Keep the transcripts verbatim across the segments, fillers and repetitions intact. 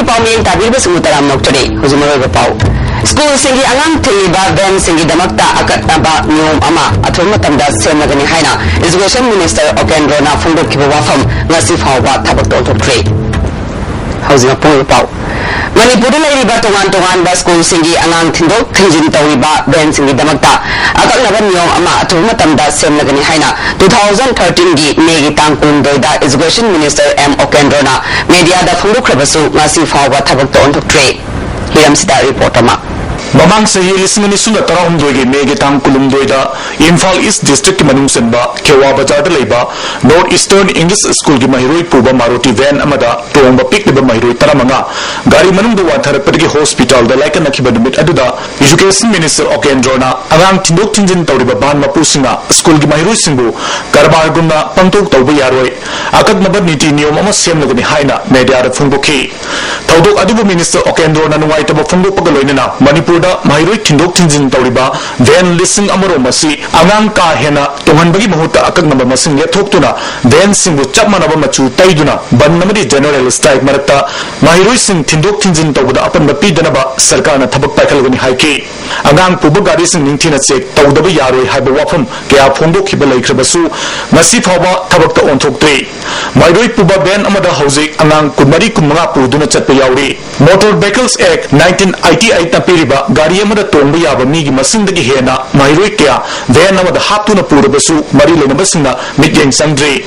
ꯄꯥꯎ ꯃꯤꯠꯌꯦꯡ ꯇꯥꯕꯤꯔꯤꯕꯁꯤꯡꯕꯨ ꯇꯔꯥꯝꯅ ꯑꯣꯛꯆꯔꯤ꯫ ꯍꯧꯖꯤꯛ ꯃꯔꯨꯑꯣꯏꯕ ꯄꯥꯎ꯫ ꯁ꯭ꯀꯨꯜꯁꯤꯡꯒꯤ ꯑꯉꯥꯡ ꯊꯤꯜꯂꯤꯕ ꯚꯦꯟꯁꯤꯡꯒꯤꯗꯃꯛꯇ ꯑꯀꯛꯅꯕ ꯅꯤꯌꯣꯝ ꯑꯃ ꯑꯊꯨꯕ ꯃꯇꯝꯗ ꯁꯦꯝꯂꯒꯅꯤ ꯍꯥꯏꯅ ꯏꯖꯨꯀꯦꯁꯟ ꯃꯤꯅꯤꯁꯇꯔ ꯑꯣꯀꯦꯟꯗ꯭ꯔꯣꯅ ꯐꯣꯡꯗꯣꯛꯈꯤꯕ ꯋꯥꯐꯝ ꯉꯁꯤ ꯐꯥꯎꯕ ꯊꯕꯛꯇ ꯑꯣꯟꯊꯣꯛꯇ꯭ꯔꯤ꯫ ꯍꯧꯖꯤꯛ ꯑꯄꯨꯟꯕ ꯄꯥꯎ꯫ ꯃꯅꯤꯄꯨꯔꯗ ꯂꯩꯔꯤꯕ ꯇꯣꯉꯥꯟ ꯇꯣꯉꯥꯟꯕ ꯁ꯭ꯀꯨꯜꯁꯤꯡꯒꯤ ꯑꯉꯥꯡ ꯊꯤꯟꯗꯣꯛ ꯊꯤꯟꯖꯤꯟ ꯇꯧꯔꯤꯕ ꯚꯦꯟꯁꯤꯡꯒꯤꯗꯃꯛꯇ ꯑꯀꯛꯅꯕ ꯅꯤꯌꯣꯝ ꯑꯃ ꯑꯊꯨꯕ ꯃꯇꯝꯗ ꯁꯦꯝꯂꯒꯅꯤ ꯍꯥꯏꯅ two thousand thirteen ꯒꯤ ꯃꯦꯒꯤ ꯇꯥꯡ ꯀꯨꯟꯍꯨꯝꯗꯣꯏꯗ ꯏꯖꯨꯀꯦꯁꯟ ꯃꯤꯅꯤꯁꯇꯔ ꯑꯦꯝ ꯑꯣꯀꯦꯟꯗ꯭ꯔꯣꯅ ꯃꯦꯗꯤꯌꯥꯗ ꯐꯣꯡꯗꯣꯛꯈ꯭ꯔꯕꯁꯨ ꯉꯁꯤ ꯐꯥꯎꯕ ꯊꯕꯛꯇ ꯑꯣꯟꯊꯣꯛꯇ꯭ꯔꯤ꯫ ꯍꯤꯔꯝꯁꯤꯗ ꯔꯤꯄꯣꯔꯠ ꯑꯃ꯫ ꯃꯃꯥꯡ ꯆꯍꯤ ꯂꯤꯁꯤꯡ ꯑꯅꯤ ꯁꯨꯞꯅ ꯇꯔꯥꯍꯨꯝꯗꯣꯏꯒꯤ ꯃꯦꯒꯤ ꯇꯥꯡ ꯀꯨꯟꯍꯨꯝꯗꯣꯏꯗ ꯏꯝꯐꯥꯜ ꯏꯁ ꯗꯤꯁꯇ꯭ꯔꯤꯛꯀꯤ ꯃꯅꯨꯡ ꯆꯟꯕ ꯈꯦꯋꯥ ꯕꯖꯥꯔꯗ ꯂꯩꯕ ꯅꯣꯔꯠ ꯏꯁꯇꯔꯟ ꯏꯪꯂꯤꯁ ꯁ꯭ꯀꯨꯜꯒꯤ ꯃꯍꯩꯔꯣꯏ ꯄꯨꯕ ꯃꯥꯔꯨꯇꯤ ꯚꯦꯟ ꯑꯃꯗ ꯇꯣꯡꯕ ꯄꯤꯛꯂꯤꯕ ꯃꯍꯩꯔꯣꯏ ꯇꯔꯥꯃꯉꯥ ꯒꯥꯔꯤ ꯃꯅꯨꯡꯗ ꯋꯥꯟꯊꯔꯛꯄꯗꯒꯤ ꯍꯣꯁꯄꯤꯇꯥꯜꯗ ꯂꯥꯏꯀꯠꯅꯈꯤꯕ ꯅꯨꯃꯤꯠ ꯑꯗꯨꯗ ꯏꯖꯨꯀꯦꯁꯟ ꯃꯤꯅꯤꯁꯇꯔ ꯑꯣꯀꯦꯟꯗ꯭ꯔꯣꯅ ꯑꯉꯥꯡ ꯊꯤꯟꯗꯣꯛ ꯊꯤꯟꯖꯤꯟ ꯇꯧꯔꯤꯕ ꯚꯥꯟ ꯃꯄꯨꯁꯤꯡꯅ ꯁ꯭ꯀꯨꯜꯒꯤ ꯃꯍꯩꯔꯣꯏꯁꯤꯡꯕꯨ ꯀꯔꯕꯥꯔꯒꯨꯝꯅ ꯄꯪꯇꯧ ꯇꯧꯕ ꯌꯥꯔꯣꯏ, ꯑꯀꯛꯅꯕ ꯅꯤꯇꯤ ꯅꯤꯌꯣꯝ ꯑꯃ ꯁꯦꯝꯂꯒꯅꯤ ꯍꯥꯏꯅ ꯃꯦꯗꯤꯌꯥꯗ ꯐꯣꯡꯗꯣꯛꯈꯤ꯫ ꯊꯧꯗꯣꯛ ꯑꯗꯨꯕꯨ ꯃꯤꯅꯤꯁꯇꯔ ꯑꯣꯀꯦꯟꯗ꯭ꯔꯣꯅ ꯅꯨꯡꯉꯥꯏꯇꯕ ꯐꯣꯡꯗꯣꯛꯄꯒ ꯂꯣꯏꯅꯅ ꯃꯅꯤꯄꯨꯔꯗ ꯃꯍꯩꯔꯣꯏ ꯊꯤꯟꯗꯣꯛ ꯊꯤꯟꯖꯤꯟ ꯇꯧꯔꯤꯕ ꯚꯦꯟ ꯂꯤꯁꯤꯡ ꯑꯃꯔꯣꯝ ꯑꯁꯤ ꯑꯉꯥꯡ ꯀꯥ ꯍꯦꯟꯅ ꯇꯣꯡꯍꯟꯕꯒꯤ ꯃꯍꯨꯠꯇ ꯑꯀꯛꯅꯕ ꯃꯁꯤꯡ ꯂꯦꯞꯊꯣꯛꯇꯨꯅ ꯚꯦꯟꯁꯤꯡꯕꯨ ꯆꯞ ꯃꯥꯟꯅꯕ ꯃꯆꯨ ꯇꯩꯗꯨꯅ ꯕꯟ ꯑꯃꯗꯤ ꯖꯦꯅꯔꯦꯜ ꯁ꯭ꯇ꯭ꯔꯥꯏꯛ ꯃꯔꯛꯇ ꯃꯍꯩꯔꯣꯏꯁꯤꯡ ꯊꯤꯟꯗꯣꯛ ꯊꯤꯟꯖꯤꯟ ꯇꯧꯕꯗ ꯑꯄꯟꯕ ꯄꯤꯗꯅꯕ ꯁꯔꯀꯥꯔꯅ ꯊꯕꯛ ꯄꯥꯏꯈꯠꯂꯒꯅꯤ ꯍꯥꯏꯈꯤ꯫ ꯑꯉꯥꯡ ꯄꯨꯕ ꯒꯥꯔꯤꯁꯤꯡ ꯅꯤꯡꯊꯤꯅ ꯆꯦꯛ ꯇꯧꯗꯕ ꯌꯥꯔꯣꯏ ꯍꯥꯏꯕ ꯋꯥꯐꯝ ꯀꯌꯥ ꯐꯣꯡꯗꯣꯛꯈꯤꯕ ꯂꯩꯈ꯭ꯔꯕꯁꯨ ꯉꯁꯤ ꯐꯥꯎꯕ ꯊꯕꯛꯇ ꯑꯣꯟꯊꯣꯛꯇ꯭ꯔꯤ꯫ ꯃꯍꯩꯔꯣꯏ ꯄꯨꯕ ꯚꯦꯟ ꯑꯃꯗ ꯍꯧꯖꯤꯛ ꯑꯉꯥꯡ ꯀꯨꯟꯃꯔꯤ ꯀꯨꯟꯃꯉꯥ ꯄꯨꯗꯨꯅ ꯆꯠꯄ ꯌꯥꯎꯔꯤ꯫ Motor Vehicles Act nineteen eighty eight ꯅ ꯄꯤꯔꯤꯕ ꯒꯥꯔꯤ ꯑꯃꯗ ꯇꯣꯡꯕ ꯌꯥꯕ ꯃꯤꯒꯤ ꯃꯁꯤꯡꯗꯒꯤ ꯍꯦꯟꯅ ꯃꯍꯩꯔꯣꯏ ꯀꯌꯥ ꯚꯦꯟ ꯑꯃꯗ ꯍꯥꯞꯇꯨꯅ ꯄꯨꯔꯕꯁꯨ ꯃꯔꯤ ꯂꯩꯅꯕꯁꯤꯡꯅ ꯃꯤꯠꯌꯦꯡ ꯆꯪꯗ꯭ꯔꯤ꯫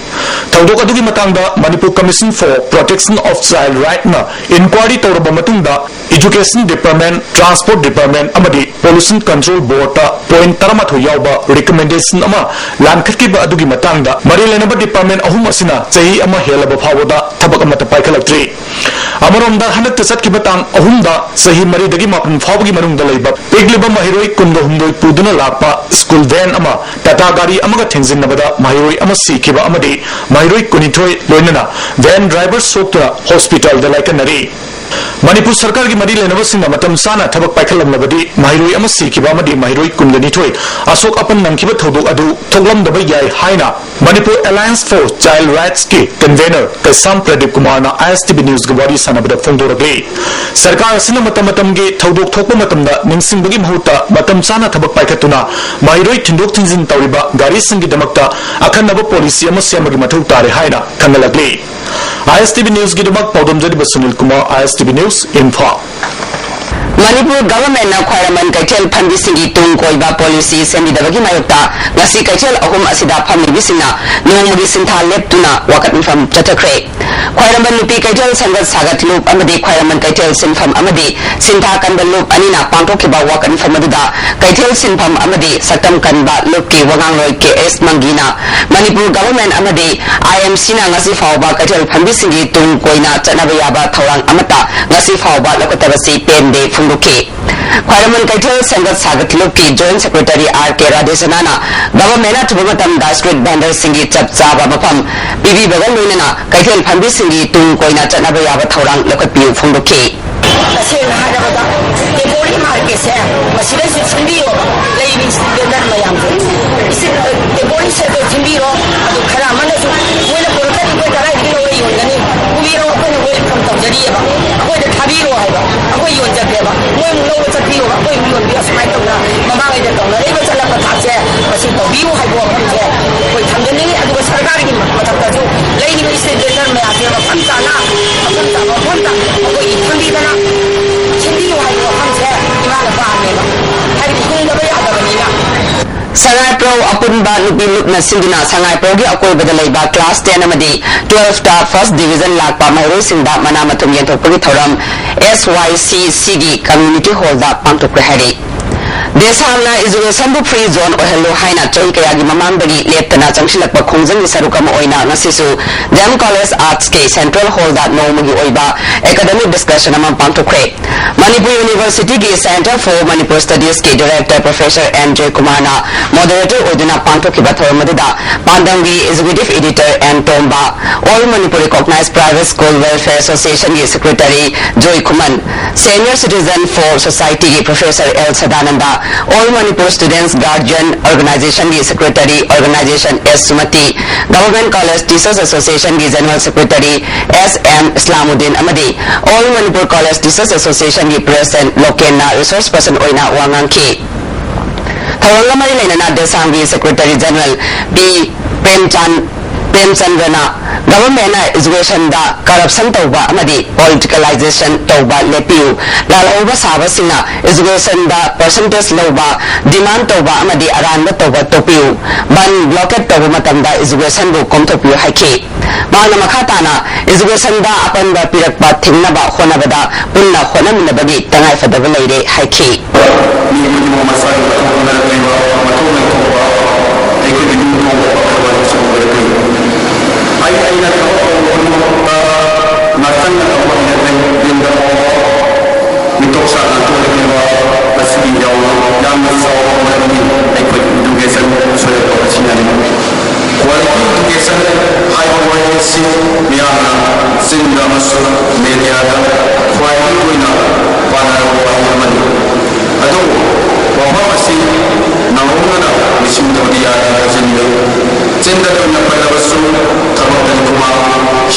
ꯊꯧꯗꯣꯛ ꯑꯗꯨꯒꯤ ꯃꯇꯥꯡꯗ Manipur Commission for Protection of Child Right ꯅ ꯏꯟꯀ꯭ꯋꯥꯏꯔꯤ ꯇꯧꯔꯕ ꯃꯇꯨꯡꯗ Education Department, Transport Department ꯑꯃꯗꯤ Pollution Control Board ꯇ ꯄꯣꯏꯟꯠ ꯇꯔꯥꯃꯥꯊꯣꯏ ꯌꯥꯎꯕ ꯔꯤꯀꯃꯦꯟꯗꯦꯁꯟ ꯑꯃ ꯂꯥꯟꯈꯠꯈꯤꯕ ꯑꯗꯨꯒꯤ ꯃꯇꯥꯡꯗ ꯃꯔꯤ ꯂꯩꯅꯕ ꯗꯤꯄꯥꯔꯠꯃꯦꯟ ꯑꯍꯨꯝ ꯑꯁꯤꯅ ꯆꯍꯤ ꯑꯃ ꯍꯦꯜꯂꯕ ꯐꯥꯎꯕꯗ ꯊꯕꯛ ꯑꯃꯠꯇ ꯄꯥꯏꯈꯠꯂꯛꯇ꯭ꯔꯤ꯫ ꯑꯃꯔꯣꯝꯗ ꯍꯟꯗꯛꯇ ꯆꯠꯈꯤꯕ ꯇꯥꯡ ꯑꯍꯨꯝꯗ ꯆꯍꯤ ꯃꯔꯤꯗꯒꯤ ꯃꯥꯄꯟ ꯐꯥꯎꯕꯒꯤ ꯃꯅꯨꯡꯗ ꯂꯩꯕ ꯄꯤꯛꯂꯤꯕ ꯃꯍꯩꯔꯣꯏ ꯀꯨꯟꯒ ꯍꯨꯝꯗꯣꯏ ꯄꯨꯗꯨꯅ ꯂꯥꯛꯄ ꯁ꯭ꯀꯨꯜ ꯚꯦꯟ ꯑꯃ ꯇꯥꯇꯥ ꯒꯥꯔꯤ ꯑꯃꯒ ꯊꯦꯡꯖꯤꯟꯅꯕꯗ ꯃꯍꯩꯔꯣꯏ ꯑꯃ ꯁꯤꯈꯤꯕ ꯑꯃꯗꯤ ꯃꯍꯩꯔꯣꯏ ꯀꯨꯟꯅꯤꯊꯣꯏ ꯂꯣꯏꯅꯅ ꯚꯦꯟ ꯗ꯭ꯔꯥꯏꯚꯔ ꯁꯣꯛꯇꯨꯅ ꯍꯣꯁꯄꯤꯇꯥꯜꯗ ꯂꯥꯏꯀꯠꯅꯔꯤ꯫ ꯃꯅꯤꯄꯨꯔ ꯁꯔꯀꯥꯔꯒꯤ ꯃꯔꯤ ꯂꯩꯅꯕꯁꯤꯡꯅ ꯃꯇꯝ ꯆꯥꯅ ꯊꯕꯛ ꯄꯥꯏꯈꯠꯂꯝꯂꯕꯗꯤ ꯃꯍꯩꯔꯣꯏ ꯑꯃ ꯁꯤꯈꯤꯕ ꯑꯃꯗꯤ ꯃꯍꯩꯔꯣꯏ ꯀꯨꯟꯒ ꯅꯤꯊꯣꯏ ꯑꯁꯣꯛ ꯑꯄꯟ ꯅꯪꯈꯤꯕ ꯊꯧꯗꯣꯛ ꯑꯗꯨ ꯊꯣꯛꯂꯝꯗꯕ ꯌꯥꯏ ꯍꯥꯏꯅ Manipur Alliance for Child Rights ꯀꯤ convener ꯀꯩꯁꯥꯝ ꯄ꯭ꯔꯗꯤꯞ ꯀꯨꯃꯥꯔꯅ ISTV News ꯀ ꯋꯥꯔꯤ ꯁꯥꯟꯅꯕꯗ ꯐꯣꯡꯗꯣꯔꯛꯂꯤ꯫ ꯁꯔꯀꯥꯔ ꯑꯁꯤꯅ ꯃꯇꯝ ꯃꯇꯝꯒꯤ ꯊꯧꯗꯣꯛ ꯊꯣꯛꯄ ꯃꯇꯝꯗ ꯅꯤꯡꯁꯤꯡꯕꯒꯤ ꯃꯍꯨꯠꯇ ꯃꯇꯝ ꯆꯥꯅ ꯊꯕꯛ ꯄꯥꯏꯈꯠꯇꯨꯅ ꯃꯍꯩꯔꯣꯏ ꯊꯤꯟꯗꯣꯛ ꯊꯤꯟꯖꯤꯟ ꯇꯧꯔꯤꯕ ꯒꯥꯔꯤꯁꯤꯡꯒꯤꯗꯃꯛꯇ ꯑꯈꯟꯅꯕ ꯄꯣꯂꯤꯁꯤ ꯑꯃ ꯁꯦꯝꯕꯒꯤ ꯃꯊꯧ ꯇꯥꯔꯦ ꯍꯥꯏꯅ ꯈꯪꯍꯜꯂꯛꯂꯤ꯫ ISTV News ꯒꯤꯗꯃꯛ ꯄꯥꯎꯗꯝꯖꯔꯤꯕ Sunil Kumar, ISTV News, Imphal. Manipur ꯒꯚꯔꯟꯃꯦꯟꯠꯅ ꯈ꯭ꯋꯥꯏꯔꯝꯕꯟ ꯀꯩꯊꯦꯜ ꯐꯝꯕꯤꯁꯤꯡꯒꯤ ꯇꯨꯡ ꯀꯣꯏꯕ ꯄꯣꯂꯤꯁꯤ ꯁꯦꯝꯕꯤꯗꯕꯒꯤ ꯃꯥꯌꯣꯛꯇ ꯉꯁꯤ ꯀꯩꯊꯦꯜ ꯑꯍꯨꯝ ꯑꯁꯤꯗ ꯐꯝꯂꯤꯕꯁꯤꯡꯅ ꯅꯣꯡꯃꯒꯤ ꯁꯤꯟꯊꯥ ꯂꯦꯞꯇꯨꯅ ꯋꯥꯀꯠ ꯃꯤꯐꯝ ꯆꯠꯊꯈ꯭ꯔꯦ꯫ ꯈ꯭ꯋꯥꯏꯔꯝꯕꯟ ꯅꯨꯄꯤ ꯀꯩꯊꯦꯜ ꯁꯦꯝꯒꯠ ꯁꯥꯒꯠ ꯂꯨꯞ ꯑꯃꯗꯤ ꯈ꯭ꯋꯥꯏꯔꯝꯕꯟ ꯀꯩꯊꯦꯜ ꯁꯤꯟꯐꯝ ꯑꯃꯗꯤ ꯁꯤꯟꯊꯥ ꯀꯟꯕ ꯂꯨꯞ ꯑꯅꯤꯅ ꯄꯥꯡꯊꯣꯛꯈꯤꯕ ꯋꯥꯀꯠ ꯃꯤꯐꯝ ꯑꯗꯨꯗ ꯀꯩꯊꯦꯜ ꯁꯤꯟꯐꯝ ꯑꯃꯗꯤ ꯁꯛꯇꯝ ꯀꯟꯕ ꯂꯨꯞꯀꯤ ꯋꯥꯉꯥꯡꯂꯣꯏ ꯀꯦ ꯑꯦꯁ ꯃꯪꯒꯤꯅ ꯃꯅꯤꯄꯨꯔ ꯒꯚꯔꯟꯃꯦꯟꯠ ꯑꯃꯗꯤ IMC ꯅ ꯉꯁꯤ ꯐꯥꯎꯕ ꯀꯩꯊꯦꯜ ꯐꯝꯕꯤꯁꯤꯡꯒꯤ ꯇꯨꯡ ꯀꯣꯏꯅ ꯆꯠꯅꯕ ꯌꯥꯕ ꯊꯧꯔꯥꯡ ꯑꯃꯠꯇ ꯉꯁꯤ ꯐꯥꯎꯕ ꯂꯧꯈꯠꯇꯕꯁꯤ ꯄꯦꯟꯗꯦ ꯐꯣꯡꯗꯣꯛꯈꯤ꯫ ꯈ꯭ꯋꯥꯏꯔꯝꯕꯟ ꯀꯩꯊꯦꯜ ꯁꯦꯝꯒꯠ ꯁꯥꯒꯠ ꯂꯨꯞꯀꯤ ꯖꯣꯏꯟꯠ ꯁꯦꯀ꯭ꯔꯦꯇꯔꯤ ꯑꯥꯔ ꯀꯦ ꯔꯥꯙꯦꯁꯅꯥꯅ ꯒꯚꯔꯟꯃꯦꯟꯠꯅ ꯑꯊꯨꯕ ꯃꯇꯝꯗ ꯁ꯭ꯇ꯭ꯔꯤꯠ ꯚꯦꯟꯗꯔꯁꯤꯡꯒꯤ ꯆꯞ ꯆꯥꯕ ꯃꯐꯝ ꯄꯤꯕꯤꯕꯒ ꯂꯣꯏꯅꯅ ꯀꯩꯊꯦꯜ ꯐꯝꯕꯤꯁꯤꯡꯒꯤ ꯇꯨꯡ ꯀꯣꯏꯅ ꯆꯠꯅꯕ ꯌꯥꯕ ꯊꯧꯔꯥꯡ ꯂꯧꯈꯠꯄꯤꯌꯨ ꯐꯣꯡꯗꯣꯛꯈꯤ꯫ ꯇꯁꯦꯡꯅ ꯍꯥꯏꯔꯕꯗ ꯇꯦꯕꯣꯔꯤ ꯃꯥꯔꯀꯦꯠꯁꯦ ꯃꯁꯤꯗꯩꯁꯨ ꯁꯦꯝꯕꯤꯌꯣꯕ, ꯂꯩꯔꯤꯕ ꯁ꯭ꯇ꯭ꯔꯤꯠ ꯚꯦꯟꯗꯔ ꯃꯌꯥꯝꯁꯦ ꯏꯁꯤꯡ, ꯇꯦꯕꯣꯔꯤ ꯁꯦꯠꯇꯣ ꯁꯦꯝꯕꯤꯔꯣ꯫ ꯑꯗꯨ ꯈꯔ ꯑꯃꯅꯁꯨ ꯃꯣꯏꯅ ꯄꯨꯔꯛꯀꯅꯤ, ꯑꯩꯈꯣꯏ ꯀꯗꯥꯏꯗꯒꯤ ꯂꯧꯔ ꯌꯣꯟꯒꯅꯤ? ꯄꯨꯕꯤꯔꯣ, ꯑꯩꯈꯣꯏꯅ ꯋꯦꯜꯀꯝ ꯇꯧꯖꯔꯤꯑꯕ, ꯑꯩꯈꯣꯏꯗ ꯊꯥꯕꯤꯔꯣ ꯍꯥꯏꯕ, ꯑꯩꯈꯣꯏ ꯌꯣꯟꯖꯒꯦꯕ꯫ ꯃꯣꯏ ꯑꯃꯨꯛ ꯂꯧꯕ ꯆꯠꯄꯤꯌꯣꯕ, ꯑꯩꯈꯣꯏ ꯑꯃꯨꯛ ꯌꯣꯟꯕꯤꯌꯣ꯫ ꯁꯨꯃꯥꯏꯅ ꯇꯧꯅ ꯃꯃꯥꯡꯉꯩꯗ ꯇꯧꯅꯔꯤꯕ ꯆꯠꯅ ꯄꯊꯥꯞꯁꯦ ꯃꯁꯤ ꯇꯧꯕꯤꯌꯨ ꯍꯥꯏꯕ ꯋꯥꯐꯝꯁꯦ ꯑꯩꯈꯣꯏ ꯊꯝꯖꯅꯤꯡꯉꯤ꯫ ꯑꯗꯨꯒ ꯁꯔꯀꯥꯔꯒꯤ ꯃꯊꯛꯇꯁꯨ ꯂꯩꯔꯤꯕ ꯁ꯭ꯇꯦꯠ ꯂꯦꯟꯗꯔ ꯃꯌꯥꯝꯁꯦ ꯃꯐꯝ ꯆꯥꯅ, ꯃꯐꯝ ꯆꯥꯕ ꯃꯐꯝꯗ ꯑꯩꯈꯣꯏꯒꯤ ꯊꯝꯕꯤꯗꯅ ꯁꯤꯟꯕꯤꯌꯨ ꯍꯥꯏꯕ ꯋꯥꯐꯝꯁꯦ ꯏꯃꯥꯅ ꯄꯥꯝꯃꯦꯕ꯫ ꯍꯥꯏꯕꯗꯤ ꯍꯤꯡꯗꯕ ꯌꯥꯗꯕꯅꯤꯅ꯫ ꯁꯉꯥꯏꯄ꯭ꯔꯧ ꯑꯄꯨꯟꯕ ꯅꯨꯄꯤ ꯂꯨꯞꯅ ꯁꯤꯟꯗꯨꯅ ꯁꯉꯥꯏꯄ꯭ꯔꯧꯒꯤ ꯑꯀꯣꯏꯕꯗ ꯂꯩꯕ class ten ꯑꯃꯗꯤ twelfth first division ꯂꯥꯛꯄ ꯃꯍꯩꯔꯣꯏꯁꯤꯡꯗ ꯃꯅꯥ ꯃꯊꯨꯝ ꯌꯦꯟꯊꯣꯛꯄꯒꯤ ꯊꯧꯔꯝ SYCC ꯒꯤ community hall ꯗ ꯄꯥꯡꯊꯣꯛꯈ꯭ꯔꯦ ꯍꯥꯏꯔꯤ꯫ ꯗꯦꯁꯥꯝꯅ educationꯕꯨ free zone ꯑꯣꯏꯍꯜꯂꯨ ꯍꯥꯏꯅ ꯆꯍꯤ ꯀꯌꯥꯒꯤ ꯃꯃꯥꯡꯗꯒꯤ ꯂꯦꯞꯇꯅ ꯆꯪꯁꯤꯜꯂꯛꯄ ꯈꯣꯡꯖꯪꯒꯤ ꯁꯔꯨꯛ ꯑꯃ ꯑꯣꯏꯅ ꯉꯁꯤꯁꯨ D M College Artsꯀꯤ Central Hallꯗ ꯅꯣꯡꯃꯒꯤ ꯑꯣꯏꯕ academic discussion ꯑꯃ ꯄꯥꯡꯊꯣꯛꯈ꯭ꯔꯦ꯫ Manipur Universityꯒꯤ Centre for Manipur Studiesꯀꯤ Director Professor N Joykumarꯅ moderator ꯑꯣꯏꯗꯨꯅ ꯄꯥꯡꯊꯣꯛꯈꯤꯕ ꯊꯧꯔꯝ ꯑꯗꯨꯗ ꯄꯥꯟꯗꯝꯒꯤ Executive Editor N Tomba, All Manipur Recognized Private School Welfare Associationꯒꯤ Secretary Joykumar, Senior Citizen for Societyꯒꯤ Professor L Sadananda, All Manipur Students Guardian Organizationꯒꯤ Secretary Organization S Sumati, Government College Teachers Associationꯒꯤ General Secretary S M Islamuddin ꯑꯃꯗꯤ All Manipur College Teachers Associationꯒꯤ President ꯂꯣꯀꯦꯟꯅ resource person ꯑꯣꯏꯅ ꯋꯥ ꯉꯥꯡꯈꯤ꯫ ꯊꯧꯔꯝꯒ ꯃꯔꯤ ꯂꯩꯅꯅ ꯗꯦꯁꯥꯝꯒꯤ Secretary General B ꯄ꯭ꯔꯦꯝꯆꯥꯟ ꯄ꯭ꯔꯦꯝꯆꯟꯗ꯭ꯔꯅ governmentꯅ educationꯗ corruption ꯇꯧꯕ ꯑꯃꯗꯤ politicalization ꯇꯧꯕ ꯂꯦꯞꯄꯤꯌꯨ, ꯂꯥꯜꯍꯧꯕ ꯁꯥꯕꯁꯤꯡꯅ educationꯗ percentage ꯂꯧꯕ, demand ꯇꯧꯕ ꯑꯃꯗꯤ ꯑꯔꯥꯟꯕ ꯇꯧꯕ ꯇꯣꯛꯄꯤꯌꯨ, ꯕꯟ blockade ꯇꯧꯕ ꯃꯇꯝꯗ educationꯕꯨ ꯀꯣꯝꯊꯣꯛꯄꯤꯌꯨ ꯍꯥꯏꯈꯤ꯫ ꯃꯍꯥꯛꯅ ꯃꯈꯥ ꯇꯥꯅ educationꯗ ꯑꯄꯟꯕ ꯄꯤꯔꯛꯄ ꯊꯤꯡꯅꯕ ꯍꯣꯠꯅꯕꯗ ꯄꯨꯟꯅ ꯍꯣꯠꯅꯃꯤꯟꯅꯕꯒꯤ ꯇꯉꯥꯏꯐꯗꯕ ꯂꯩꯔꯦ ꯍꯥꯏꯈꯤ꯫ ꯃꯤ ꯈꯨꯗꯤꯡꯃꯛ ꯃꯁꯥꯒꯤ ꯃꯊꯧ ꯍꯣꯠꯅꯔꯛꯂꯤꯕ ꯃꯊꯧ ꯂꯩꯊꯣꯛꯄ ꯑꯩꯈꯣꯏꯒꯤ ꯌꯨꯝ ꯊꯣꯡꯕ ꯐꯕ ꯍꯥꯏꯕꯁꯤ ꯑꯣꯏꯔꯛꯂꯤ꯫ ꯑꯩ ꯑꯩꯅ ꯊꯕꯛ ꯇꯧꯕ ꯈꯨꯗꯤꯡꯃꯛꯇ ꯉꯥꯛꯇꯪ ꯅꯠꯇꯕ ꯑꯣꯏꯅ ꯌꯨꯝꯗ ꯐꯥꯎꯕ ꯃꯤꯇꯣꯞ ꯁꯥꯗꯅ ꯇꯣꯛꯂꯤꯕ ꯑꯁꯤꯒꯤ ꯌꯥꯎꯅ ꯌꯥꯝꯅ ꯆꯥꯎꯕ ꯃꯔꯝꯗꯤ ꯑꯩꯈꯣꯏ education ꯁꯣꯏꯔꯛꯄ ꯑꯁꯤꯅꯅꯤ꯫ Quality education ꯍꯥꯏꯕ ꯋꯥꯍꯩ ꯑꯁꯤ ꯃꯤꯌꯥꯝꯅ ꯆꯤꯟꯗ ꯑꯃꯁꯨꯡ mediaꯗ ꯈ꯭ꯋꯥꯏꯗꯒꯤ ꯇꯣꯏꯅ ꯄꯥꯅꯔꯕ ꯋꯥꯍꯩ ꯑꯃꯅꯤ꯫ ꯑꯗꯨꯕꯨ ꯋꯥꯐꯝ ꯑꯁꯤ ꯅꯧꯍꯧꯅꯅ ꯅꯤꯡꯁꯤꯡꯗꯕꯗꯤ ꯌꯥꯗꯦ ꯍꯥꯏꯖꯅꯤꯡꯏ꯫ ꯆꯤꯟꯗ ꯊꯨꯝꯅ ꯄꯜꯂꯕꯁꯨ ꯊꯕꯛꯇꯗꯤ ꯈꯨꯃꯥꯡ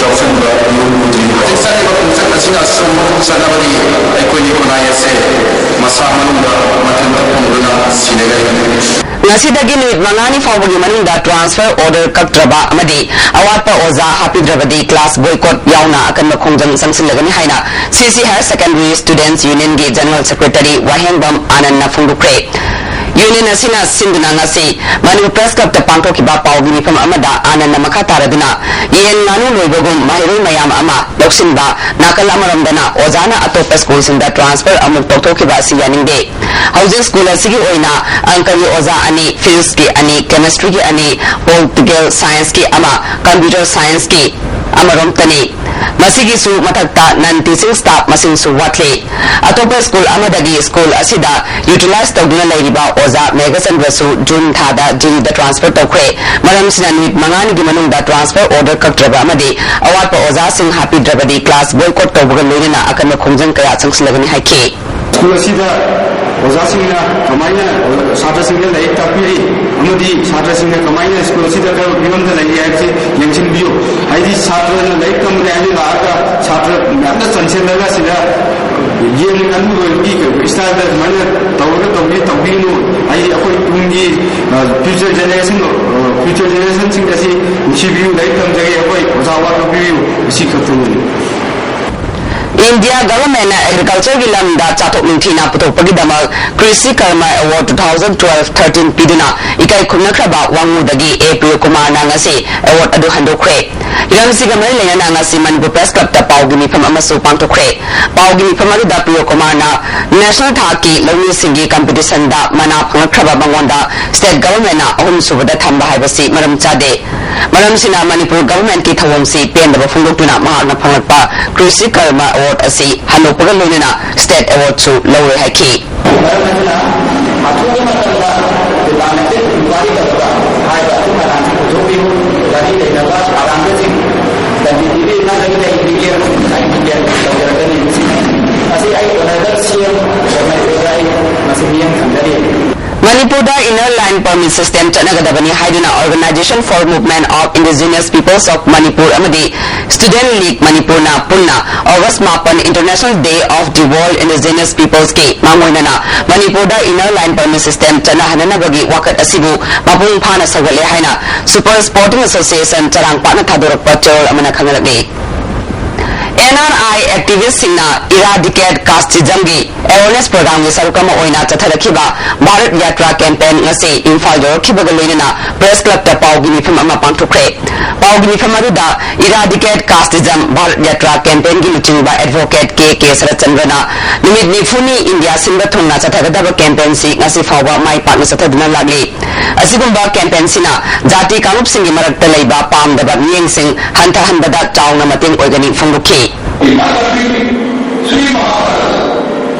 ꯌꯥꯎꯁꯤꯟꯕ ꯏꯎ ꯎꯗ꯭ꯔꯤ꯫ ꯍꯧꯖꯤꯛ ꯆꯠꯂꯤꯕ ꯈꯣꯡꯆꯠ ꯑꯁꯤꯅ ꯑꯁꯨꯝ ꯆꯠꯂꯕꯗꯤ ꯑꯩꯈꯣꯏꯒꯤ ꯈꯨꯟꯅꯥꯏ ꯑꯁꯦ ꯃꯁꯥ ꯃꯅꯨꯡꯗ ꯃꯊꯟꯇ ꯄꯨꯝꯗꯨꯅ ꯁꯤꯔꯒꯅꯤ꯫ ꯉꯁꯤꯗꯒꯤ ꯅꯨꯃꯤꯠ ꯃꯉꯥꯅꯤ ꯐꯥꯎꯕꯒꯤ ꯃꯅꯨꯡꯗ transfer order ꯀꯛꯇ꯭ꯔꯕ ꯑꯃꯗꯤ ꯑꯋꯥꯠꯄ ꯑꯣꯖꯥ ꯍꯥꯞꯄꯤꯗ꯭ꯔꯕꯗꯤ class boycott ꯌꯥꯎꯅ ꯑꯀꯟꯕ ꯈꯣꯡꯖꯪ ꯆꯪꯁꯤꯜꯂꯒꯅꯤ ꯍꯥꯏꯅ C C Higher Secondary Students Unionꯒꯤ General Secretary ꯋꯥꯍꯦꯡꯕꯝ ꯑꯥꯅꯟꯅ ꯐꯣꯡꯗꯣꯛꯈ꯭ꯔꯦ꯫ ꯌꯨꯅꯤꯌꯟ ꯑꯁꯤꯅ ꯁꯤꯟꯗꯨꯅ ꯉꯁꯤ ꯃꯅꯤꯄꯨꯔ ꯄ꯭ꯔꯦꯁ ꯀ꯭ꯂꯕꯇ ꯄꯥꯡꯊꯣꯛꯈꯤꯕ ꯄꯥꯎꯒꯤ ꯃꯤꯐꯝ ꯑꯃꯗ ꯑꯥꯅꯟꯗ ꯃꯈꯥ ꯇꯥꯔꯗꯨꯅ ꯌꯦꯟ ꯉꯥꯅꯨ ꯂꯣꯏꯕꯒꯨꯝ ꯃꯍꯩꯔꯣꯏ ꯃꯌꯥꯝ ꯑꯃ ꯂꯧꯁꯤꯟꯕ, ꯅꯥꯀꯜ ꯑꯃꯔꯣꯝꯗꯅ ꯑꯣꯖꯥꯅ ꯑꯇꯣꯞꯄ ꯁ꯭ꯀꯨꯜꯁꯤꯡꯗ ꯇ꯭ꯔꯥꯟꯁꯐꯔ ꯑꯃꯨꯛ ꯇꯧꯊꯣꯛꯈꯤꯕ ꯑꯁꯤ ꯌꯥꯅꯤꯡꯗꯦ꯫ ꯍꯧꯖꯤꯛ ꯁ꯭ꯀꯨꯜ ꯑꯁꯤꯒꯤ ꯑꯣꯏꯅ ꯑꯪꯀꯒꯤ ꯑꯣꯖꯥ ꯑꯅꯤ, ꯐꯤꯖꯤꯛꯁꯀꯤ ꯑꯅꯤ, ꯀꯦꯃꯤꯁꯇ꯭ꯔꯤꯒꯤ ꯑꯅꯤ, ꯄꯣꯂꯤꯇꯤꯀꯦꯜ ꯁꯥꯏꯟꯁꯀꯤ ꯑꯃ, ꯀꯝꯄ꯭ꯌꯨꯇꯔ ꯁꯥꯏꯟꯁꯀꯤ ꯑꯃꯔꯣꯝꯇꯅꯤ꯫ ꯃꯁꯤꯒꯤꯁꯨ ꯃꯊꯛꯇ ꯅꯟ ꯇꯤꯆꯤꯡ ꯁ꯭ꯇꯥꯐ ꯃꯁꯤꯡꯁꯨ ꯋꯥꯠꯂꯤ꯫ ꯑꯇꯣꯞꯄ ꯁ꯭ꯀꯨꯜ ꯑꯃꯗꯒꯤ ꯁ꯭ꯀꯨꯜ ꯑꯁꯤꯗ ꯌꯨꯇꯤꯂꯥꯏꯖ ꯇꯧꯗꯨꯅ ꯂꯩꯔꯤꯕ ꯑꯣꯖꯥ ꯃꯦꯘꯆꯟꯗ꯭ꯔꯁꯨ ꯖꯨꯟ ꯊꯥꯗ ꯖꯤꯔꯤꯗ ꯇ꯭ꯔꯥꯟꯁꯐꯔ ꯇꯧꯈ꯭ꯔꯦ꯫ ꯃꯔꯝꯁꯤꯅ ꯅꯨꯃꯤꯠ ꯃꯉꯥꯅꯤꯒꯤ ꯃꯅꯨꯡꯗ ꯇ꯭ꯔꯥꯟꯁꯐꯔ ꯑꯣꯔꯗꯔ ꯀꯛꯇ꯭ꯔꯕ ꯑꯃꯗꯤ ꯑꯋꯥꯠꯄ ꯑꯣꯖꯥꯁꯤꯡ ꯍꯥꯞꯄꯤꯗ꯭ꯔꯕꯗꯤ ꯀ꯭ꯂꯥꯁ ꯕꯣꯏꯀꯣꯠ ꯇꯧꯕꯒ ꯂꯣꯏꯅꯅ ꯑꯀꯟꯕ ꯈꯣꯡꯖꯪ ꯀꯌꯥ ꯆꯪꯁꯤꯜꯂꯒꯅꯤ ꯍꯥꯏꯈꯤ꯫ ꯁ꯭ꯀꯨꯜ ꯑꯁꯤꯗ ꯑꯣꯖꯥꯁꯤꯡꯅ ꯀꯃꯥꯏꯅ ꯁꯥꯇ꯭ꯔꯁꯤꯡꯗ ꯂꯥꯏꯔꯤꯛ ꯇꯥꯛꯄꯤꯔꯤ ꯑꯃꯗꯤ ꯁꯥꯇ꯭ꯔꯁꯤꯡꯅ ꯀꯃꯥꯏꯅ ꯁ꯭ꯀꯨꯜ ꯑꯁꯤꯗ ꯀꯔꯝꯕ ꯐꯤꯕꯝꯗ ꯂꯩꯔꯤ ꯍꯥꯏꯕꯁꯤ ꯌꯦꯡꯁꯤꯟꯕꯤꯌꯨ꯫ ꯍꯥꯏꯗꯤ ꯁꯥꯇ꯭ꯔꯅ ꯂꯥꯏꯔꯤꯛ ꯇꯝꯕꯅꯦ ꯍꯥꯏꯅ ꯂꯥꯛꯑꯒ ꯁꯥꯇ꯭ꯔ ꯃꯌꯥꯝꯅ ꯆꯟꯁꯤꯜꯂꯒ ꯁꯤꯗ ꯌꯦꯟ ꯉꯥꯅꯨ ꯂꯣꯏꯕꯒꯤ ꯏꯁꯇꯥꯏꯜꯗ ꯑꯗꯨꯃꯥꯏꯅ ꯇꯧꯔꯒ ꯇꯧꯕꯤ ꯇꯧꯕꯤꯒꯅꯨ꯫ ꯍꯥꯏꯗꯤ ꯑꯩꯈꯣꯏ ꯇꯨꯡꯒꯤ ꯐ꯭ꯌꯨꯆꯔ ꯖꯦꯅꯦꯔꯦꯁꯟ ꯐ꯭ꯌꯨꯆꯔ ꯖꯦꯅꯦꯔꯦꯁꯟꯁꯤꯡ ꯑꯁꯤ ꯅꯨꯡꯁꯤꯕꯤꯌꯨ, ꯂꯥꯏꯔꯤꯛ ꯇꯝꯖꯒꯦ, ꯑꯩꯈꯣꯏ ꯑꯣꯖꯥ ꯋꯥ ꯂꯧꯕꯤꯌꯨ, ꯑꯁꯤ ꯈꯛꯇꯅꯤ꯫ ꯏꯟꯗꯤꯌꯥ ꯒꯚꯔꯟꯃꯦꯟꯠꯅ ꯑꯦꯒ꯭ꯔꯤꯀꯜꯆꯔꯒꯤ ꯂꯝꯗ ꯆꯥꯊꯣꯛ ꯅꯤꯡꯊꯤꯅ ꯄꯨꯊꯣꯛꯄꯒꯤꯗꯃꯛ ꯀ꯭ꯔꯤꯁꯤ ꯀꯔꯃ award two thousand twelve thirteen ꯄꯤꯗꯨꯅ ꯏꯀꯥꯏ ꯈꯨꯝꯅꯈ꯭ꯔꯕ ꯋꯥꯉꯨꯗꯒꯤ ꯑꯦ ꯄ꯭ꯔꯤꯌꯣꯀꯨꯃꯥꯔꯅ ꯉꯁꯤ ꯑꯦꯋꯥꯔꯗ ꯑꯗꯨ ꯍꯟꯗꯣꯛꯈ꯭ꯔꯦ꯫ ꯍꯤꯔꯝꯁꯤꯒ ꯃꯔꯤ ꯂꯩꯅꯅ ꯉꯁꯤ ꯃꯅꯤꯄꯨꯔ ꯄ꯭ꯔꯦꯁ ꯀ꯭ꯂꯕꯇ ꯄꯥꯎꯒꯤ ꯃꯤꯐꯝ ꯑꯃꯁꯨ ꯄꯥꯡꯊꯣꯛꯈ꯭ꯔꯦ꯫ ꯄꯥꯎꯒꯤ ꯃꯤꯐꯝ ꯑꯗꯨꯗ ꯄ꯭ꯔꯤꯌꯣꯀꯨꯃꯥꯔꯅ ꯅꯦꯁꯅꯦꯜ ꯊꯥꯛꯀꯤ ꯂꯧꯃꯤꯁꯤꯡꯒꯤ ꯀꯝꯄꯤꯇꯤꯁꯟꯗ ꯃꯅꯥ ꯐꯪꯂꯛꯈ꯭ꯔꯕ ꯃꯉꯣꯟꯗ ꯁ꯭ꯇꯦꯠ ꯒꯚꯔꯟꯃꯦꯟꯠꯅ ꯑꯍꯨꯝꯁꯨꯕꯗ ꯊꯝꯕ ꯍꯥꯏꯕꯁꯤ ꯃꯔꯝ ꯆꯥꯗꯦ꯫ ꯃꯔꯝꯁꯤꯅ ꯃꯅꯤꯄꯨꯔ ꯒꯚꯔꯟꯃꯦꯟꯠꯀꯤ ꯊꯧꯑꯣꯡꯁꯤ ꯄꯦꯟꯗꯕ ꯐꯣꯡꯗꯣꯛꯇꯨꯅ ꯃꯍꯥꯛꯅ ꯐꯪꯂꯛꯄ ꯀ꯭ꯔꯤꯁꯤ ꯀꯔꯃ ꯑꯦꯋꯥꯔꯗ ꯑꯁꯤ ꯍꯟꯗꯣꯛꯄꯒ ꯂꯣꯏꯅꯅ ꯁ꯭ꯇꯦꯠ ꯑꯦꯋꯥꯔꯗꯁꯨ ꯂꯧꯔꯣꯏ ꯍꯥꯏꯈꯤ꯫ ꯃꯔꯝ ꯑꯗꯨꯅ ꯑꯊꯨꯕ ꯃꯇꯝꯗ ꯗꯤꯄꯥꯔꯠꯃꯦꯟꯇꯦꯜ ꯏꯟꯀ꯭ꯋꯥꯏꯔꯤ ꯇꯧꯔꯒ ꯍꯥꯏꯔꯤꯕ ꯑꯊꯨꯝ ꯑꯍꯥꯟꯁꯤꯡ ꯄꯨꯊꯣꯛꯄꯤꯌꯨ꯫ ꯒꯥꯔꯤ ꯂꯩꯅꯕ ꯑꯔꯥꯟꯕꯁꯤꯡ ꯀꯟꯇꯤꯅ꯭ꯌꯨꯂꯤ ꯅꯪꯒꯤ ꯂꯩꯕꯤꯒꯦ, ꯑꯩ ꯗꯤꯄꯦꯟ ꯇꯧꯖꯔꯛꯀꯅꯤ꯫ ꯃꯁꯤ ꯑꯩ ꯑꯣꯅꯔꯦꯕꯜ ꯁꯤ ꯑꯦꯝ ꯑꯣꯏꯅ ꯑꯩ ꯃꯁꯤ ꯃꯤꯠꯌꯦꯡ ꯊꯝꯖꯔꯤ꯫ ꯃꯅꯤꯄꯨꯔꯗ Inner Line Permit System ꯆꯠꯅꯒꯗꯕꯅꯤ ꯍꯥꯏꯗꯨꯅ Organisation for Movement of Indigenous Peoples of Manipur ꯑꯃꯗꯤ Student League ꯃꯅꯤꯄꯨꯔꯅ ꯄꯨꯟꯅ ꯑꯣꯒꯁ ꯃꯥꯄꯟ International Day of the World Indigenous Peoples ꯀꯤ ꯃꯥꯡꯑꯣꯏꯅꯅ ꯃꯅꯤꯄꯨꯔꯗ Inner Line Permit System ꯆꯠꯅꯍꯟꯅꯅꯕꯒꯤ ꯋꯥꯀꯠ ꯑꯁꯤꯕꯨ ꯃꯄꯨꯡ ꯐꯥꯅ ꯁꯧꯒꯠꯂꯦ ꯍꯥꯏꯅ Super Sporting Association ꯆꯔꯥꯡꯄꯥꯠꯅ ꯊꯥꯗꯣꯔꯛꯄ ꯆꯦꯔꯣꯜ ꯑꯃꯅ ꯈꯪꯍꯜꯂꯛꯂꯤ꯫ ꯑꯦꯟ ꯑꯥꯔ ꯑꯥꯏ activistꯁꯤꯡꯅ Eradicate Casteismꯒꯤ awareness programꯒꯤ ꯁꯔꯨꯛ ꯑꯃ ꯑꯣꯏꯅ ꯆꯠꯊꯔꯛꯈꯤꯕ ꯚꯥꯔꯠ ꯌꯥꯇ꯭ꯔꯥ campaign ꯉꯁꯤ ꯏꯝꯐꯥꯜ ꯌꯧꯔꯛꯈꯤꯕꯒ ꯂꯣꯏꯅꯅ Press Clubꯇ ꯄꯥꯎꯒꯤ ꯃꯤꯐꯝ ꯑꯃ ꯄꯥꯡꯊꯣꯛꯈ꯭ꯔꯦ꯫ ꯄꯥꯎꯒꯤ ꯃꯤꯐꯝ ꯑꯗꯨꯗ Eradicate Casteism ꯚꯥꯔꯠ ꯌꯥꯇ꯭ꯔꯥ campaignꯒꯤ ꯂꯨꯆꯤꯡꯕ Advocate ꯀꯦ ꯀꯦ ꯁꯔꯠꯆꯟꯗ꯭ꯔꯅ ꯅꯨꯃꯤꯠ ꯅꯤꯐꯨꯅꯤ ꯏꯟꯗꯤꯌꯥ ꯁꯤꯟꯕ ꯊꯨꯡꯅ ꯆꯠꯊꯒꯗꯕ campaignꯁꯤ ꯉꯁꯤ ꯐꯥꯎꯕ ꯃꯥꯏ ꯄꯥꯛꯅ ꯆꯠꯊꯗꯨꯅ ꯂꯥꯛꯂꯤ꯫ ꯑꯁꯤꯒꯨꯝꯕ campaignꯁꯤꯅ ꯖꯥꯇꯤ ꯀꯥꯡꯂꯨꯞꯁꯤꯡꯒꯤ ꯃꯔꯛꯇ ꯂꯩꯕ ꯄꯥꯝꯗꯕ ꯃꯤꯠꯌꯦꯡꯁꯤꯡ ꯍꯟꯊꯍꯟꯕꯗ ꯆꯥꯎꯅ ꯃꯇꯦꯡ ꯑꯣꯏꯒꯅꯤ ꯐꯣꯡꯗꯣꯛꯈꯤ꯫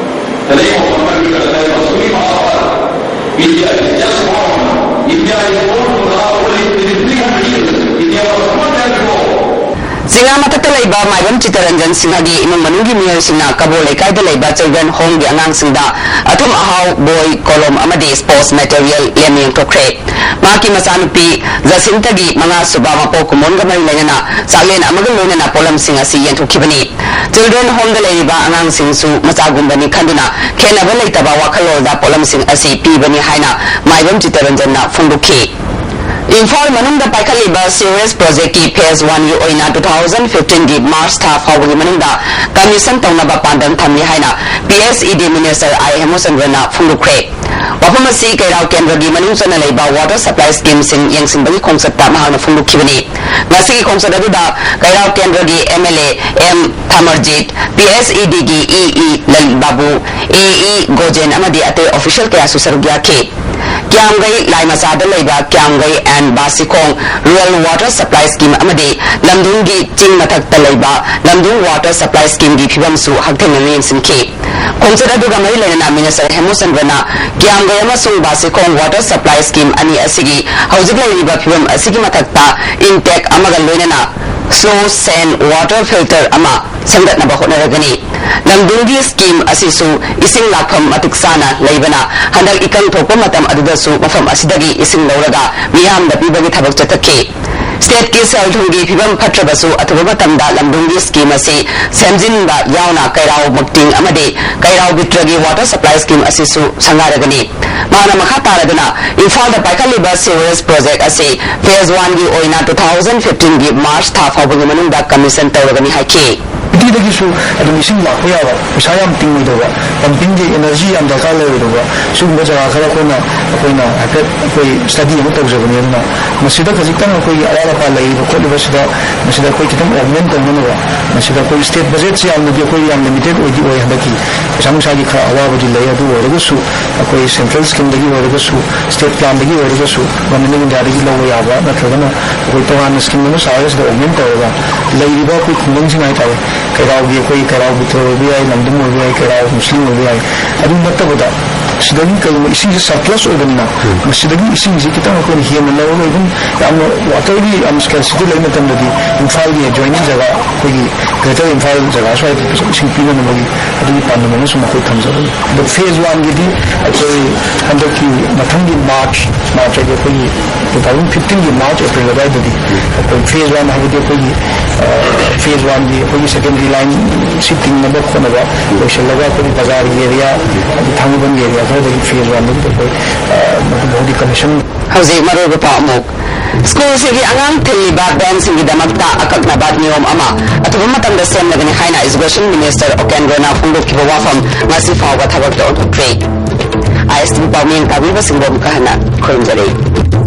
India is just born. India is born to love only three hundred years. India was not there before. ꯆꯤꯡꯉꯥ ꯃꯊꯛꯇ ꯂꯩꯕ ꯃꯥꯏꯕꯝ ꯆꯤꯇꯔꯟꯖꯟ ꯁꯤꯡꯍꯒꯤ ꯏꯃꯨꯡ ꯃꯅꯨꯡꯒꯤ ꯃꯤꯑꯣꯏꯁꯤꯡꯅ ꯀꯕꯣ ꯂꯩꯀꯥꯏꯗ ꯂꯩꯕ Children Homeꯒꯤ ꯑꯉꯥꯡꯁꯤꯡꯗ ꯑꯊꯨꯝ ꯑꯍꯥꯎ, ꯕꯣꯏ, ꯀꯣꯂꯣꯝ ꯑꯃꯗꯤ sports material ꯂꯦꯝꯅ ꯌꯦꯡꯊꯣꯛꯈ꯭ꯔꯦ꯫ ꯃꯍꯥꯛꯀꯤ ꯃꯆꯥꯅꯨꯄꯤ ꯖꯁꯤꯟꯇꯒꯤ ꯃꯉꯥꯁꯨꯕ ꯃꯄꯣꯛ ꯀꯨꯝꯑꯣꯟꯒ ꯃꯔꯤ ꯂꯩꯅꯅ ꯆꯥꯛꯂꯦꯟ ꯑꯃꯒ ꯂꯣꯏꯅꯅ ꯄꯣꯠꯂꯝꯁꯤꯡ ꯑꯁꯤ ꯌꯦꯟꯊꯣꯛꯈꯤꯕꯅꯤ꯫ Children Homeꯗ ꯂꯩꯔꯤꯕ ꯑꯉꯥꯡꯁꯤꯡꯁꯨ ꯃꯆꯥꯒꯨꯝꯕꯅꯤ ꯈꯟꯗꯨꯅ ꯈꯦꯟꯅꯕ ꯂꯩꯇꯕ ꯋꯥꯈꯜꯂꯣꯟꯗ ꯄꯣꯠꯂꯝꯁꯤꯡ ꯑꯁꯤ ꯄꯤꯕꯅꯤ ꯍꯥꯏꯅ ꯃꯥꯏꯕꯝ ꯆꯤꯇꯔꯟꯖꯟꯅ ꯐꯣꯡꯗꯣꯛꯈꯤ꯫ ꯏꯝꯐꯥꯜ ꯃꯅꯨꯡꯗ ꯄꯥꯏꯈꯠꯂꯤꯕ sewerage projectꯀꯤ phase oneꯒꯤ ꯑꯣꯏꯅ two thousand fifteenꯒꯤ March ꯊꯥ ꯐꯥꯎꯕꯒꯤ ꯃꯅꯨꯡꯗ commission ꯇꯧꯅꯕ ꯄꯥꯟꯗꯝ ꯊꯝꯂꯤ ꯍꯥꯏꯅ P S E D minister I ꯍꯦꯃꯆꯟꯗ꯭ꯔꯅ ꯐꯣꯡꯗꯣꯛꯈ꯭ꯔꯦ꯫ ꯋꯥꯐꯝ ꯑꯁꯤ ꯀꯩꯔꯥꯎ ꯀꯦꯟꯗ꯭ꯔꯒꯤ ꯃꯅꯨꯡ ꯆꯟꯅ ꯂꯩꯕ water supply schemeꯁꯤꯡ ꯌꯦꯡꯁꯤꯟꯕꯒꯤ ꯈꯣꯡꯆꯠꯇ ꯃꯍꯥꯛꯅ ꯐꯣꯡꯗꯣꯛꯈꯤꯕꯅꯤ꯫ ꯉꯁꯤꯒꯤ ꯈꯣꯡꯆꯠ ꯑꯗꯨꯗ ꯀꯩꯔꯥꯎ ꯀꯦꯟꯗ꯭ꯔꯒꯤ M L A M ꯊꯥꯃꯔꯖꯤꯠ, P S E Dꯒꯤ E E Lalit Babu, A E ꯒꯣꯖꯦꯟ ꯑꯃꯗꯤ ꯑꯇꯩ official ꯀꯌꯥꯁꯨ ꯁꯔꯨꯛ ꯌꯥꯈꯤ꯫ ꯀ꯭ꯌꯥꯝꯒꯩ ꯂꯥꯏꯃꯆꯥꯗ ꯂꯩꯕ ꯀ꯭ꯌꯥꯝꯒꯩ and ꯕꯥꯁꯤꯈꯣꯡ rural water supply scheme ꯑꯃꯗꯤ ꯂꯝꯗꯨꯡꯒꯤ ꯆꯤꯡ ꯃꯊꯛꯇ ꯂꯩꯕ ꯂꯝꯗꯨꯡ water supply schemeꯒꯤ ꯐꯤꯕꯝꯁꯨ ꯍꯛꯊꯦꯡꯅꯅ ꯌꯦꯡꯁꯤꯟꯈꯤ꯫ ꯈꯣꯡꯆꯠ ꯑꯗꯨꯒ ꯃꯔꯤ ꯂꯩꯅꯅ ꯃꯤꯅꯤꯁꯇꯔ ꯍꯦꯃꯨꯆꯟꯗ꯭ꯔꯅ ꯀ꯭ꯌꯥꯝꯒꯩ ꯑꯃꯁꯨꯡ ꯕꯥꯁꯤꯈꯣꯡ water supply scheme ꯑꯅꯤ ꯑꯁꯤꯒꯤ ꯍꯧꯖꯤꯛ ꯂꯩꯔꯤꯕ ꯐꯤꯕꯝ ꯑꯁꯤꯒꯤ ꯃꯊꯛꯇ intake ꯑꯃꯒ ꯂꯣꯏꯅꯅ slow sand water filter ꯑꯃ ꯁꯦꯝꯒꯠꯅꯕ ꯍꯣꯠꯅꯔꯒꯅꯤ꯫ ꯂꯝꯗꯨꯡꯒꯤ scheme ꯑꯁꯤꯁꯨ ꯏꯁꯤꯡ ꯂꯥꯛꯐꯝ ꯃꯇꯤꯛ ꯆꯥꯅ ꯂꯩꯕꯅ ꯍꯟꯗꯛ ꯏꯀꯪ ꯊꯣꯛꯄ ꯃꯇꯝ ꯑꯗꯨꯗꯁꯨ ꯃꯐꯝ ꯑꯁꯤꯗꯒꯤ ꯏꯁꯤꯡ ꯂꯧꯔꯒ ꯃꯤꯌꯥꯝꯗ ꯄꯤꯕꯒꯤ ꯊꯕꯛ ꯆꯠꯊꯈꯤ꯫ Stateꯀꯤ ꯁꯦꯜ ꯊꯨꯝꯒꯤ ꯐꯤꯕꯝ ꯐꯠꯇ꯭ꯔꯕꯁꯨ ꯑꯊꯨꯕ ꯃꯇꯝꯗ ꯂꯝꯗꯨꯡꯒꯤ scheme ꯑꯁꯤ ꯁꯦꯝꯖꯤꯟꯕ ꯌꯥꯎꯅ ꯀꯩꯔꯥꯎ ꯃꯛꯇꯤꯡ ꯑꯃꯗꯤ ꯀꯩꯔꯥꯎ ꯕꯤꯇ꯭ꯔꯒꯤ water supply scheme ꯑꯁꯤꯁꯨ ꯁꯪꯒꯥꯔꯒꯅꯤ꯫ ꯃꯍꯥꯛꯅ ꯃꯈꯥ ꯇꯥꯔꯗꯨꯅ ꯏꯝꯐꯥꯜꯗ ꯄꯥꯏꯈꯠꯂꯤꯕ sewerage project ꯑꯁꯤ phase oneꯒꯤ ꯑꯣꯏꯅ two thousand fifteenꯒꯤ March ꯊꯥ ꯐꯥꯎꯕꯒꯤ ꯃꯅꯨꯡꯗ commission ꯇꯧꯔꯒꯅꯤ ꯍꯥꯏꯈꯤ꯫ ꯇꯤꯗꯒꯤꯁꯨ ꯑꯗꯨꯝ ꯏꯁꯤꯡ ꯂꯥꯛꯄ ꯌꯥꯕ, ꯄꯩꯁꯥ ꯌꯥꯝ ꯇꯤꯡꯉꯣꯏꯗꯧꯕ, ꯄꯝꯄꯤꯡꯒꯤ ꯑꯦꯅꯔꯖꯤ ꯌꯥꯝ ꯗꯔꯀꯥꯔ ꯂꯩꯔꯣꯏꯗꯧꯕ, ꯁꯤꯒꯨꯝꯕ ꯖꯒꯥ ꯈꯔ ꯑꯩꯈꯣꯏꯅ ꯑꯩꯈꯣꯏꯅ ꯍꯥꯏꯐꯦꯠ ꯑꯩꯈꯣꯏ ꯁ꯭ꯇꯗꯤ ꯑꯃ ꯇꯧꯖꯕꯅꯤ꯫ ꯑꯗꯨꯅ ꯃꯁꯤꯗ ꯈꯖꯤꯛꯇꯪ ꯑꯩꯈꯣꯏꯒꯤ ꯑꯋꯥꯠ ꯑꯄꯥ ꯂꯩꯔꯤꯕ ꯈꯣꯠꯂꯤꯕꯁꯤꯗ, ꯃꯁꯤꯗ ꯑꯩꯈꯣꯏ ꯈꯤꯇꯪ ꯑꯣꯒꯃꯦꯟ ꯇꯧꯅꯅꯕ, ꯃꯁꯤꯗ ꯑꯩꯈꯣꯏ ꯁ꯭ꯇꯦꯠ ꯕꯖꯦꯠꯁꯤ ꯌꯥꯝꯅꯗꯤ ꯑꯩꯈꯣꯏ ꯌꯥꯝ ꯂꯤꯃꯤꯇꯦꯠ ꯑꯣꯏꯗꯤ ꯑꯣꯏ ꯍꯟꯗꯛꯀꯤ, ꯄꯩꯁꯥ ꯅꯨꯡꯁꯥꯒꯤ ꯈꯔ ꯑꯋꯥꯕꯗꯤ ꯂꯩ꯫ ꯑꯗꯨ ꯑꯣꯏꯔꯒꯁꯨ ꯑꯩꯈꯣꯏ ꯁꯦꯟꯇ꯭ꯔꯦꯜ ꯁ꯭ꯀꯤꯝꯗꯒꯤ ꯑꯣꯏꯔꯒꯁꯨ, ꯁ꯭ꯇꯦꯠ ꯄ꯭ꯂꯥꯟꯗꯒꯤ ꯑꯣꯏꯔꯒꯁꯨ, ꯒꯣꯔꯃꯦꯟ ꯑꯣꯐ ꯏꯟꯗꯤꯌꯥꯗꯒꯤ ꯂꯧꯕ ꯌꯥꯕ ꯅꯠꯇ꯭ꯔꯒꯅ ꯑꯩꯈꯣꯏ ꯇꯣꯉꯥꯟꯅ ꯁ꯭ꯀꯤꯝ ꯑꯃ ꯁꯥꯔꯒ ꯁꯤꯗ ꯑꯣꯒꯃꯦꯟ ꯇꯧꯔꯒ ꯂꯩꯔꯤꯕ ꯑꯩꯈꯣꯏ ꯈꯨꯡꯒꯪꯁꯤꯡ ꯍꯥꯏꯇꯥꯔꯦ, ꯀꯩꯔꯥꯎꯒꯤ ꯑꯩꯈꯣꯏ ꯀꯩꯔꯥꯎ ꯕꯨꯠꯇ ꯑꯣꯏꯕ ꯌꯥꯏ, ꯂꯝꯗꯝ ꯑꯣꯏꯕ ꯌꯥꯏ, ꯀꯩꯔꯥꯎ ꯃꯨꯁꯂꯤꯝ ꯑꯣꯏꯕ ꯌꯥꯏ, ꯑꯗꯨ ꯅꯠꯇꯕꯗ ꯁꯤꯗꯒꯤ ꯀꯩꯒꯨꯝꯕ ꯏꯁꯤꯡꯁꯦ ꯁꯔꯄ꯭ꯂꯁ ꯑꯣꯏꯕꯅꯤꯅ ꯃꯁꯤꯗꯒꯤ ꯏꯁꯤꯡꯁꯦ ꯈꯤꯇꯪ ꯑꯩꯈꯣꯏꯅ ꯍꯦꯟꯅ ꯂꯧꯔꯒ ꯑꯗꯨꯝ ꯌꯥꯝꯅ ꯋꯥꯇꯔꯒꯤ ꯌꯥꯝ ꯁ꯭ꯀꯦꯔꯁꯤꯇꯤ ꯂꯩꯕ ꯃꯇꯝꯗꯗꯤ ꯏꯝꯐꯥꯜꯒꯤ ꯑꯦꯖꯣꯏꯅꯤꯡ ꯖꯒꯥ ꯑꯩꯈꯣꯏꯒꯤ ꯒ꯭ꯔꯦꯇꯔ ꯏꯝꯐꯥꯜ ꯖꯒꯥ ꯁ꯭ꯋꯥꯏꯗ ꯏꯁꯤꯡ ꯄꯤꯅꯅꯕꯒꯤ ꯑꯗꯨꯒꯤ ꯄꯥꯟꯗꯝ ꯑꯃꯁꯨ ꯃꯈꯣꯏ ꯊꯝꯖꯕꯅꯤ꯫ ꯑꯗꯣ ꯐꯦꯁ ꯋꯥꯟꯒꯤꯗꯤ ꯑꯩꯈꯣꯏ ꯍꯟꯗꯛꯀꯤ ꯃꯊꯪꯒꯤ ꯃꯥꯔꯆ, ꯃꯥꯔꯆ ꯍꯥꯏꯗꯤ ꯑꯩꯈꯣꯏꯒꯤ ꯇꯨ ꯊꯥꯎꯖꯟ ꯐꯤꯐꯇꯤꯟꯒꯤ ꯃꯥꯔꯆ ꯑꯦꯄ꯭ꯔꯤꯜ ꯑꯗꯨꯋꯥꯏꯗꯗꯤ ꯑꯩꯈꯣꯏ ꯐꯦꯁ ꯋꯥꯟ ꯍꯥꯏꯕꯗꯤ ꯑꯩꯈꯣꯏꯒꯤ ꯐꯦꯁ ꯋꯥꯟꯒꯤ ꯑꯩꯈꯣꯏꯒꯤ ꯁꯦꯀꯦꯟꯗꯔꯤ ꯂꯥꯏꯟ ꯁꯤ ꯇꯤꯡꯅꯕ ꯈꯣꯠꯅꯕ ꯂꯣꯏꯁꯤꯜꯂꯒ ꯑꯩꯈꯣꯏꯒꯤ ꯕꯖꯥꯔꯒꯤ ꯑꯦꯔꯤꯌꯥ, ꯑꯗꯒꯤ ꯊꯥꯡꯃꯩꯕꯟꯒꯤ ꯑꯦꯔꯤꯌꯥ ꯈꯔꯗꯒꯤ ꯐꯦꯁ ꯋꯥꯟꯗꯒꯤ ꯑꯩꯈꯣꯏ ꯃꯗꯨ ꯐꯥꯎꯗꯤ ꯀꯃꯤꯁꯟ ꯍꯧꯖꯤꯛ ꯃꯔꯨꯑꯣꯏꯕ ꯄꯥꯎ ꯑꯃꯨꯛ꯫ ꯁ꯭ꯀꯨꯜꯁꯤꯒꯤ ꯑꯉꯥꯡ ꯊꯤꯜꯂꯤꯕ ꯚꯦꯟꯁꯤꯡꯒꯤꯗꯃꯛꯇ ꯑꯀꯛꯅꯕ ꯅꯤꯌꯣꯝ ꯑꯃ ꯑꯊꯨꯕ ꯃꯇꯝꯗ ꯁꯦꯝꯂꯒꯅꯤ ꯍꯥꯏꯅ ꯏꯖꯨꯀꯦꯁꯟ ꯃꯤꯅꯤꯁꯇꯔ ꯑꯣꯀꯦꯟꯗ꯭ꯔꯣꯅ ꯐꯣꯡꯗꯣꯛꯈꯤꯕ ꯋꯥꯐꯝ ꯉꯁꯤ ꯐꯥꯎꯕ ꯊꯕꯛꯇ ꯑꯣꯟꯊꯣꯛꯇ꯭ꯔꯤ꯫ ꯑꯥꯏ ꯑꯦꯁ ꯇꯤ ꯚꯤ ꯄꯥꯎꯃꯤ ꯇꯥꯕꯤꯕꯁꯤꯡꯕꯨ ꯑꯃꯨꯛꯀ ꯍꯟꯅ ꯈꯨꯔꯨꯝꯖꯔꯤ꯫